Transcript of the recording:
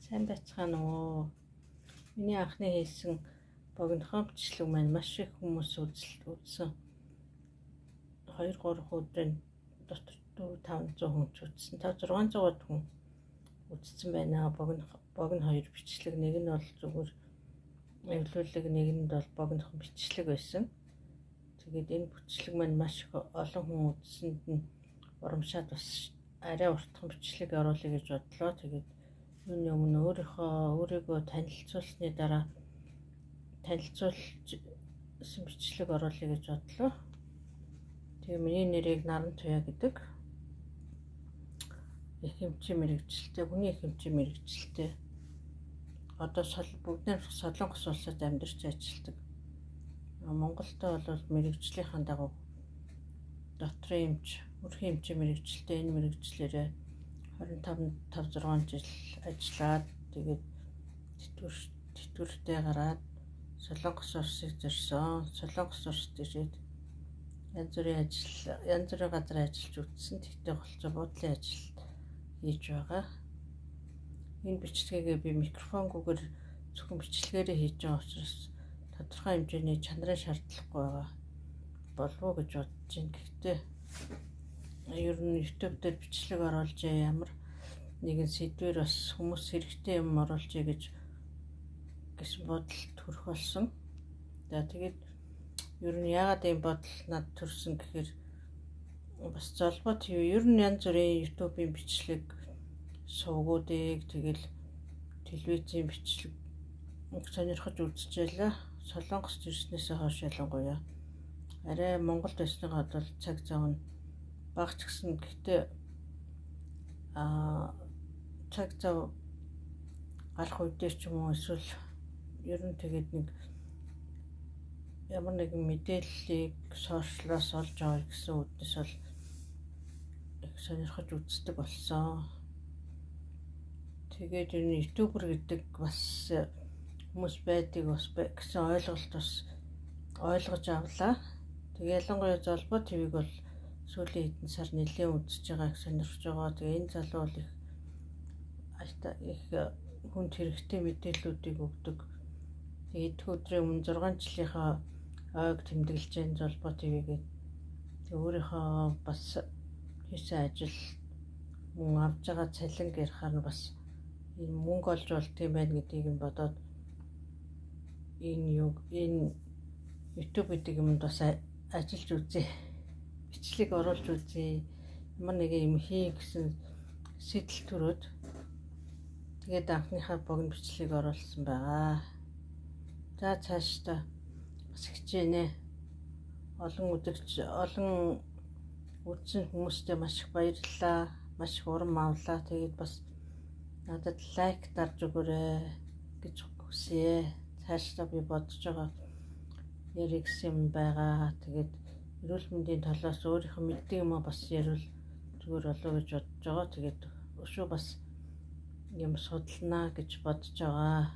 Сайн байцгаана уу? Миний анхны хийсэн богинохон бичлэг маань маш их хүмүүс үзсэн. 2 3 өдрийн дотор 4 500 хүн ч үзсэн. 5 600 хүн үзсэн байна. Богино хоёр бичлэг, нэг нь бол зүгээр эвлүүлэг, нэг нь бол богинохон бичлэг байсан. Тэгээд энэ бичлэг маань маш их олон хүн үзсэнд нь урамшаад бас арай уртхан бичлэг оруулъя гэж бодлоо. Тэгээд юуны өмнө өөрийгөө танилцуулсны дараа танилцуулсан бичлэг оруулъя гэж бодлоо. Тэгээ миний нэрийг Наран Туяа гэдэг. Их эмчийн мэргэжилтэй, хүний их эмчийн мэргэжилтэй. Одоо бүгд найрамдах Солонгос улсад амьдарч ажилладаг. Монголд бол мэргэжлийнхээ дагуу дотрын эмч, өрхийн эмчийн мэргэжилтэй, энэ мэргэжлээрээ 25 5 6 жил ажиллаад, тэгээд тэтгэвртэй гараад Солонгос улсыг зорьсон. Солонгос улсад ирээд янз бүрийн ажил, янз бүрийн газар ажиллаж үзсэн. Тэгтээ голцоо буудлын ажил хийж байгаа. Энэ бичлэгээ би микрофонгүйгээр зөвхөн бичлэгээрээ хийж байгаа учраас тодорхой хэмжээний чанарын шаардлагагүй байгаа болов уу гэж бодож байна. Гэхдээ ер нь YouTube дээр бичлэг оруулж ямар нэгэн сэдвээр бас хүмүүс хэрэгтэй юм оруулжээ гэсэн бодол төрөх болсон. За, тэгээд ер нь яагаад ийм бодол над төрсөн гэхээр бас Золбоо ТV, ер нь янз бүрийн YouTube-ийн бичлэг сувгуудыг, тэгэл телевизийн бичлэг сонирхож үзчихээлээ. Солонгост ирснээсээ хойш ялангуяа арай Монголд байсныхаа бол цаг зав нь бага ч гэсэн, гэхдээ цаг зав гарах үедээ ч юм уу, эсвэл ер нь тэгээд нэг ямар нэгэн мэдээллийг social оос олж авъя гэсэн үүднээс бол их сонирхож үздэг болсон. Тэгээд энэ YouTuber гэдэг бас хүмүүс байдаг бас гэсэн ойлголт бас ойлгож авлаа. Тэгээ ялангуяа Золбоо ТV-г бол сүүлийн хэдэн сар нэлээд үзэж байгаа, их сонирхож байгаа. Тэгээ энэ залуу бол их их хүнд хэрэгтэй мэдээллүүдийг өгдөг. Тэгээд эдгээр өдрийн өмнө 6 жилийнхаа ойг тэмдэглэж байна Золбоо ТV-гээ. Тэгээ өөрийнхөө бас хийсэн ажил, мөн авж байгаа цалин ярихаар нь бас энэ мөнгө олж болдог юм байна гэдгийг нь бодоод энэ юу, энэ YouTube гэдэг юмд бас ажиллаж үзье. Бичлэг оруулж үзье. Ямар нэгэн юм хий гэсэн сэтэл төрөөд тэгээд анхныхаа богино бичлэгийг оруулсан байгаа. За, цаашдаа бас хичээнэ. Олон үзэгч, олон үзсэн хүмүүстээ маш их баярлалаа. Маш их урам авлаа. Тэгээд бас надад like дарж өгөөрэй гэж хүсье. Цаашдаа би бодож байгаа ярих гэсэн юм байгаа. Тэгээд эрүүл мэндийн талаас өөрийнхөө мэддэг юмаа бас ярил зүгээр болов гэж бодож байгаа. Тэгээд өшөө бас юм судалнаа гэж бодож байгаа.